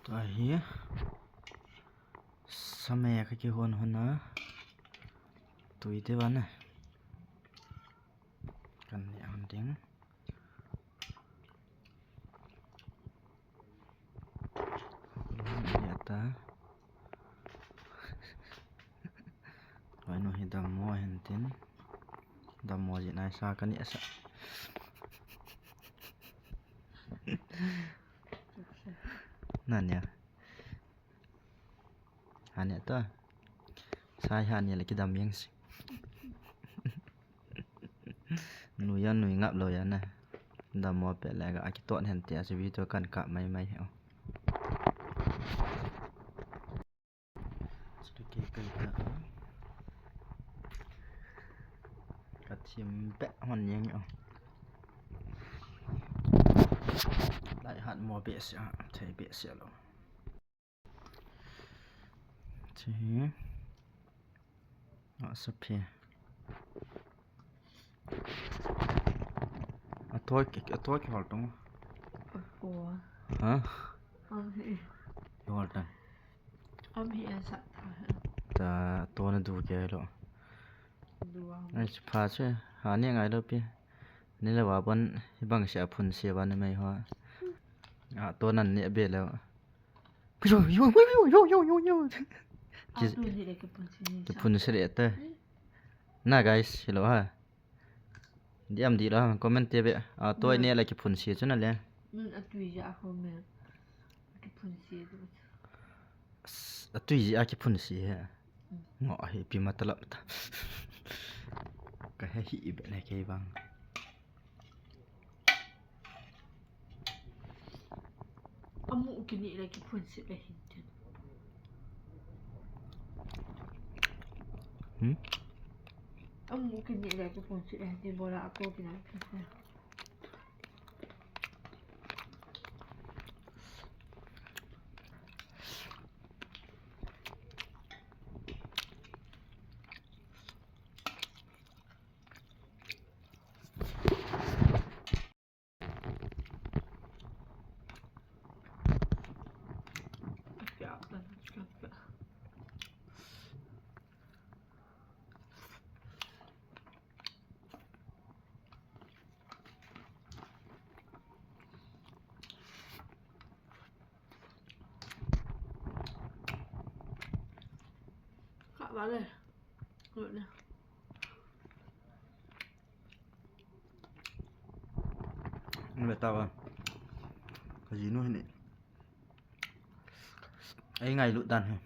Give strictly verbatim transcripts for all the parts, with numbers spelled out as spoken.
Tua hi. Samei ka kihon hon a. Tui te vana. Kan ne an ding. Ata. Vai no hi dammo hin tin. Dammo ji nai sa ka ni asa. Nania. Hania to. Sai hania le kidam yang si. Nui ya nui ngap lo ya na. Dammo pe le ga akiton hen te a si video kan ka mai mai he. Satu ke kai ta. Ka thim pe hon yang o. Lai hat mo be sia, thei be sia lo. Thi. A sa phe. A toi, a toi ki hol tong. Apo. Ha? Am hi. Hol tang. Am hi a sa tha. Ta to na du ke lo. Du am. Ai, pha che. Ha ni ngai lo pi. Ni le wa bon hi bang sia phun sia wa ni mai ho. A to nan ni be lo. Yo, yo, yo, yo, yo, yo, yo, yo. Ki-, Atu ni le kiphun si ni sa. Kiphun si le te. Hmm. Na guys, hello ha. Diam di lo ha, comment te be. A to ni le kiphun si chu na le. Hmm, atu ya ho me. Kiphun si chu. S-, atu ya kiphun si he. Hmm. Ngo hi pi matlab ta. Ka he hi be ne ke bang. Amu kini le kiphun si le hin tin. Hmm? Amu kini le kiphun si le hin tin bola ako kina kiphun. Ka ba le. Ka le. Ni ve ta va. Ka jinu hi ni. Ei ngailut dan hi.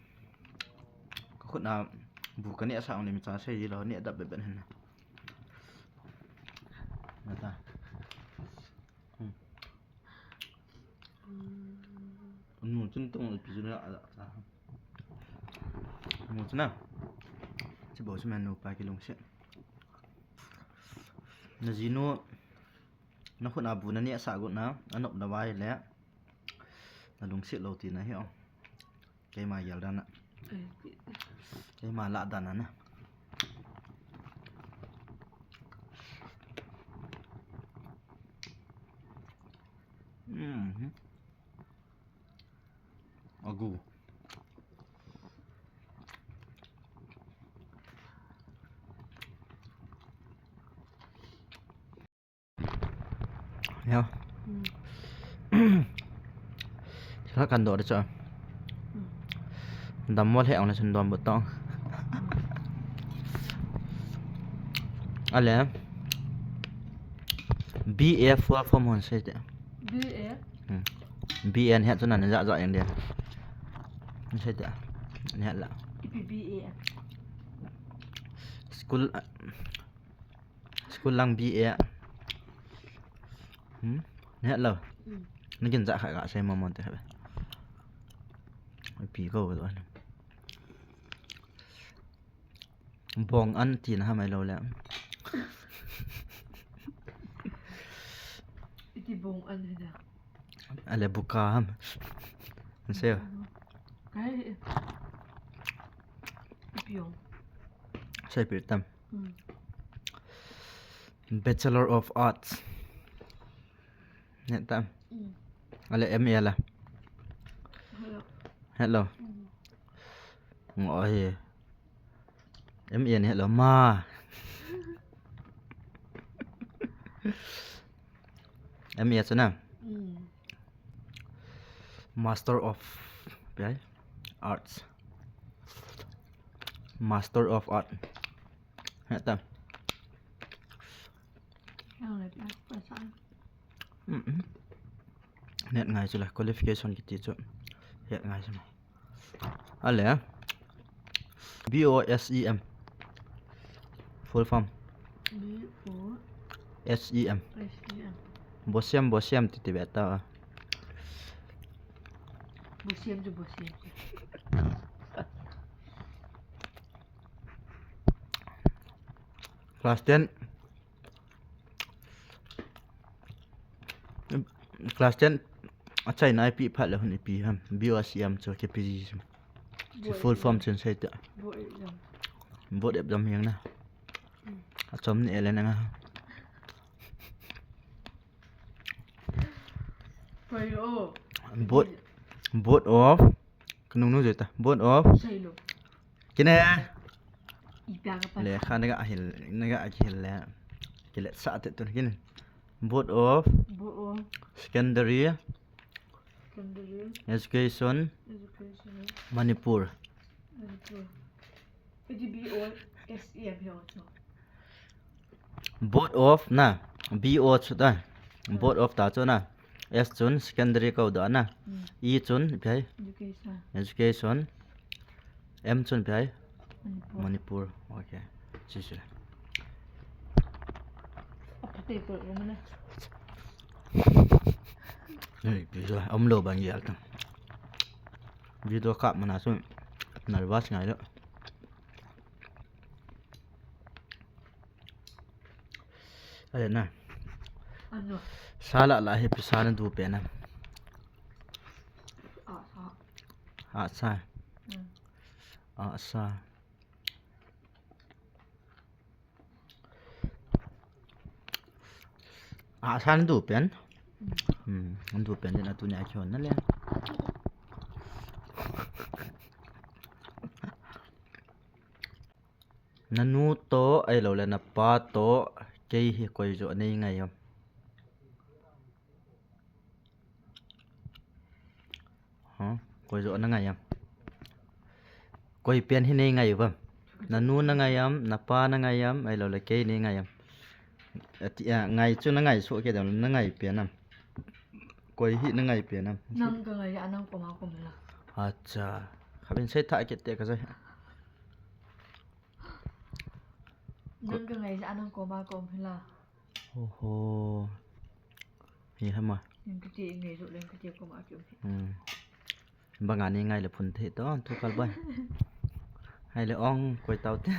Ka khut na bu ka neh sa ong le mi cha sei ji lo, neh dap bep bep hin. Ve ta. Hmm. Nu chun tong pi chu na a, a. Nu chun na. Chi bo chu men nu pa kilungset. Na jinu, na khut na bu na neh sa got na, anop na vai le. Na lungset lo tina hi o. Keima gel dan a. Ei. Keima lah dan a na. Mhm. Agu. Ya. Hmm. Sila kan do de cha. Hmm. Dammo le ong le sun dom botong. Ale. B A full form hon sei te. B A? Hmm. B A ni het chu na ja ja yang de. Sei te. Ni het la. Ipi B A. School, school lang B A. Hmm? Ni het lo. Hmm. Ni kin ja kha ka sei mo mo te kha. Pi ko lo. Bong an tina ham ai lo le. Iti bong an hina. Ale buka ham. An sei. Kai. Ipi ong. Sei pi tam. Hmm. Bachelor of Arts. Ne tam. Hmm. Ale M A la. Hello. Ngo hi. Em en hello ma. Em en chana. Master of, pi ai? Arts. Master of Art. Heta. Ang le pa pa sa. Mm. Net ngai chu la qualification kiti chu. Het ngai chu. Ale. B O S E M. Full form. B O S E M. S E M. Bosem, bosem titi beta. Bosem chu bosem. Class ten. Class ten. Achaina ipi phat le hun ipi ham. B O S E M chu K P G. Chu full form chun sei ta. Board exam. Board exam hiang na. Achom ni ele na nga. Board, Board of. Kanung nu jeta. Board of. Sei lo. Kine. Ipi a ka pa. Le kha naga hil, naga hil le. Kile sa te tun kine. Board of. Board of. Secondary. Secondary. Education. Education. Manipur. Manipur. Iti B O S E M hi chu. Board of na. B O chu ta. Board of ta chu na. S chun secondary ko da na. Mm. E chun pi ai? Education. Education. M chun pi ai? Manipur. Manipur. Okay. Sisi. Apa te ko mana? Hey, bisa om lo bang ya kan. Video kap mana su nervous ngai lo. Ale na. Ano? Sa la la hi pisa na du pe na. Asa. Asa. Hmm. Asa. Asa na du pen. Hmm. Hmm, du pen din atu ni a kion na le. Nanu to, ahilou le napa to, kei hi koi jo nei ngai am? Ha? Koi jo na ngai am? Koi pen hi nei ngai uvam? Nanu na ngai am, napa na ngai am, ahilou le kei nei ngai am? Ati, a, ngai chu na ngai so ke dam na ngai pen am? Koi hi na ngai pen am? Nang ka ngai a nang koma kom la. Acha. Khabin sei tha ke te ka sai. Nang ka ngai a nang koma kom hila. Oho. Hi hama. Nang ka ti ngai jo le ka ti koma ki um. Hmm. Banga ni ngai le phun thei to, thu kal bai. Hai le ong koi tau te.